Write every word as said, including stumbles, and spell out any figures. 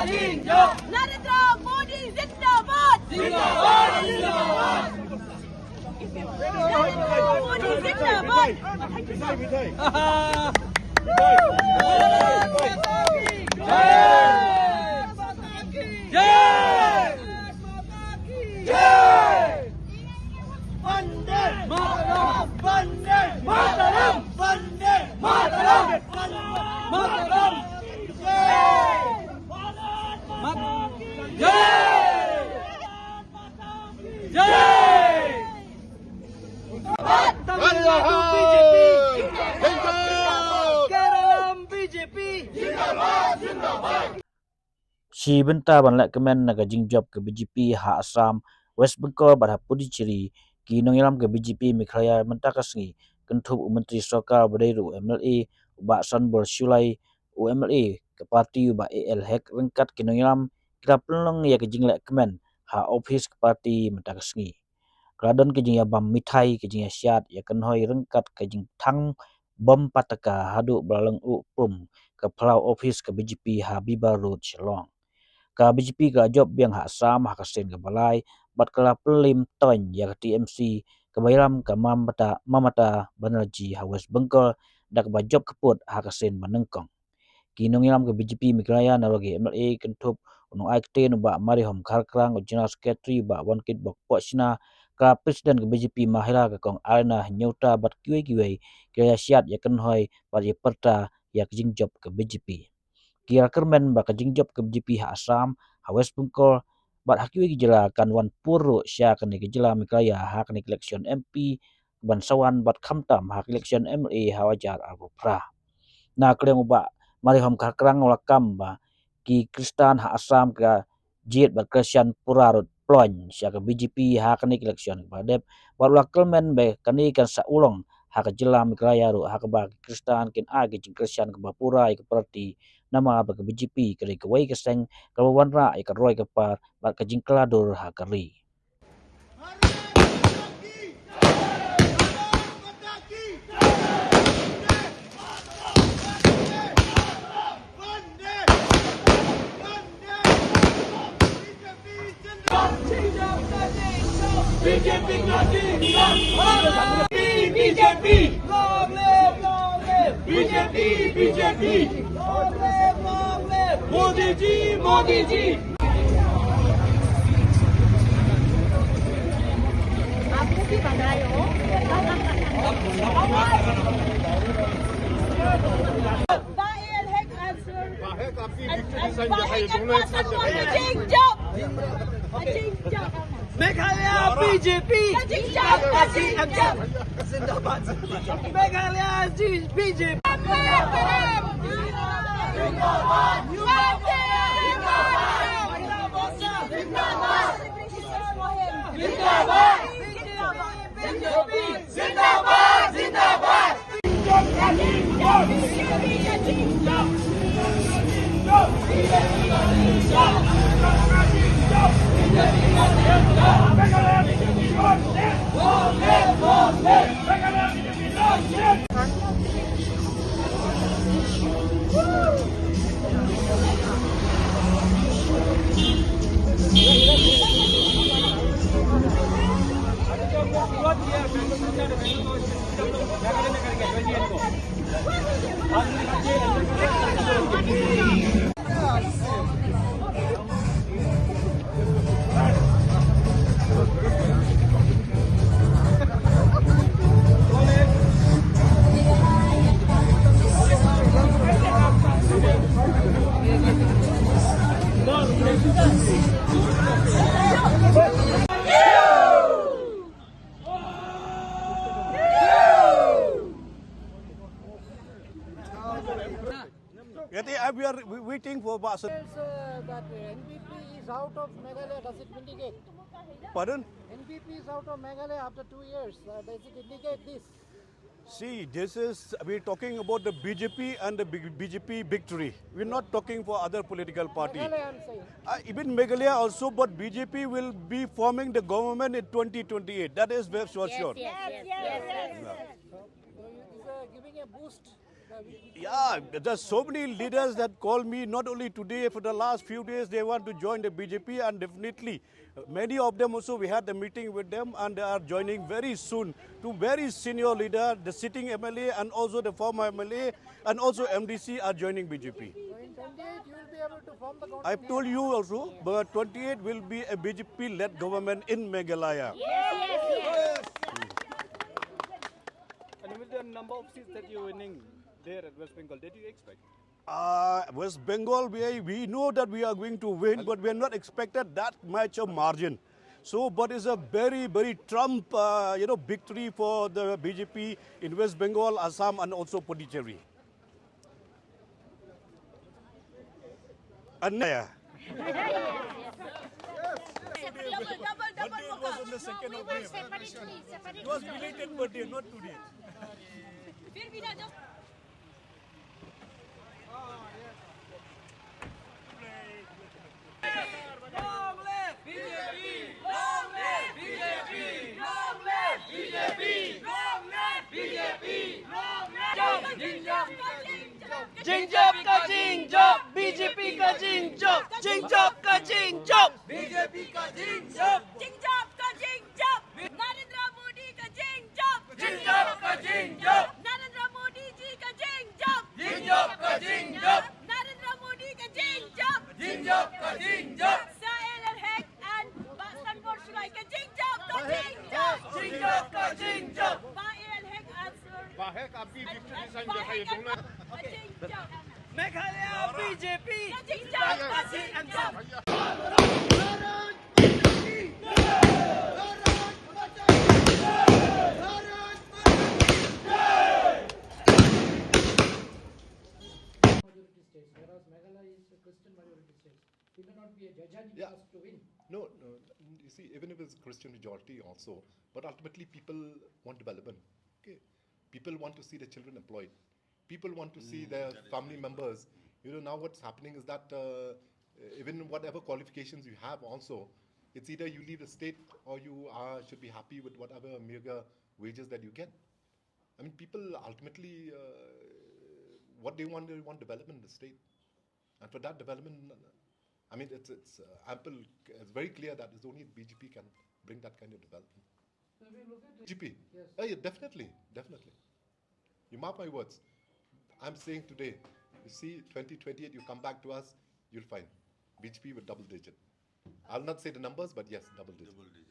Narendra Modi zindabad! Zindabad! Zindabad! Narendra Modi zindabad! Vande Mataram! Vande Mataram! Vande Mataram! Jai! Jai! Jai! Tamil Nadu B J P! Kerala B J P! Shi bynta ban leh kmen na ka jingjop ka B J P ha Assam, West Bengal bad ha Puducherry, ki nongïalam ka B J P Meghalaya mynta ka sngi kynthup u Myntri Sorkar ba dei ruh u M L A, u Bah Sanbor Shullai, u M L A ka party u Bah A L Hek ryngkat ki nongïalam ki la pynlong ïa ka jingleh kmen ha ophis ka party mynta ka sngi. Ka la don ka jingïabam mithai, ka jingïasiat, ïakynhoi ryngkat ka jingthang bom pataka haduh ba la long uh pum ka phyllaw ophis ka B J P ha Bibar Road, Shillong. Ka B J P ka la jop biang ha Assam ha ka sien kaba lai bad ka la pynliem toiñ ïa ka T M C kaba ïalam ka Mamata, Mamata Banerjee ha West Bengal da kaba jop kyput ha ka sien ba nyngkong. Ki nongïalam ka B J P Meghalaya, nalor ki M L A kynthup u nongai ktien u Bah Marihom Kharkrang, u General Secretary u Bah Wankitbok Pohshna, ka President ka B J P Mahila ka Kong Arena Hynñiewta bad kiwei kiwei, ki la ïasiat, ïakynhoi bad ïapyrta ïa ka jingjop ka B J P. Ki la kyrmen ba ka jingjop ka B J P ha Assam, ha West Bengal bad ha kiwei ki jylla kan wan pur ruh sha kane ka jylla Meghalaya ha kane ka election M P ban sa wan bad khamtam ha ka election M L A ha u hajar arphew phra. Na ka liang u Bah Marihom Kharkrang u la kam ba ki Khristan ha Assam ka jied bad Khristan pura ruh ploiñ sha ka B J P ha kane ka election kaba dep, bad u la kyrmen ba kane kan sa u long ha ka jylla Meghalaya ruh ha kaba ki Khristan kin ai ka jingkyrshan kaba pura ïa ka party, namar ba ka B J P ka dei kawei ka seng kaba wanrah ïa ka roi ka par bad ka jingkylla dur ha ka ri. B J P! B J P! Long live, long live! B J P! B J P! Long live, long live! Modi ji, Modi ji! आप भी बनाओ। Meghalaya B J P! Meghalaya B J P! Yet, uh, we are waiting for Bah Sir. Yes, uh, that N P P is out of Meghalaya. Does it indicate? Pardon? N P P is out of Meghalaya after two years. Uh, does it indicate this? See, this is, we're talking about the B J P and the B-, B J P victory. We're not talking for other political party. Meghalaya, I'm saying. Uh, even Meghalaya also, but B J P will be forming the government in twenty twenty-eight. That is very sure, yes, sure. Yes, yes, yes, yes. Yeah. So you, is, uh, giving a boost Yeah, there's so many leaders that call me, not only today, for the last few days, they want to join the B J P, and definitely, uh, many of them also, we had the meeting with them, and they are joining very soon. Two very senior leader, the sitting M L A and also the former M L A and also M D C are joining B J P. So in twenty-eight, you will be able to form the government. I've told you also, but twenty-eight will be a B J P-led government in Meghalaya. Yes, yes, yes. And with the number of seats that you're winning there at West Bengal, did you expect? Uh, West Bengal, we, we know that we are going to win, but we are not expected that much of margin. So, but it's a very, very trump, uh, you know, victory for the B J P in West Bengal, Assam, and also Puducherry. And yeah. Birthday was on the second of May. It was belated birthday, not today. Long live B J P! Long live B J P! Long live B J P! Long live B J P! Long live! Jingjop! Jingjop ka jingjop! B J P ka jingjop! Jingjop ka jingjop! B J P ka jingjop! Jingjop ka jingjop! Narendra Modi ka jingjop! Jingjop ka jingjop! Narendra Modi ji ka jingjop! Jingjop ka jingjop! Narendra Modi ka jingjop! Jingjop ka jingjop! Sael Al Haq and Bah Stanmore Shuai ka jingjop! Ka jingjop! Jingjop ka jingjop! Bah Al Haq answer. Bah Haq, aap bhi victory sign dikhaiye, dona. Ka jingjop! Meghalaya B J P! Ka jingjop! Ka jingjop! Majority states, whereas Meghalaya is a Christian majority state. Will there not be a judging Yeah. us to win? No, no. You see, even if it's Christian majority also, but ultimately people want development. Okay, people want to see their children employed. People want to see their family members. You know, now what's happening is that uh, even whatever qualifications you have, also, it's either you leave the state or you are should be happy with whatever meager wages that you get. I mean, people ultimately uh, what they want, they want development in the state. And for that development, I mean, it's, it's uh, ample, it's very clear that it's only B J P can bring that kind of development. So we look at B J P? Yes. Oh, yeah, definitely, definitely. You mark my words. I'm saying today, you see, twenty twenty-eight, you come back to us, you'll find B J P with double digit. I'll not say the numbers, but yes, double digit. Double digit.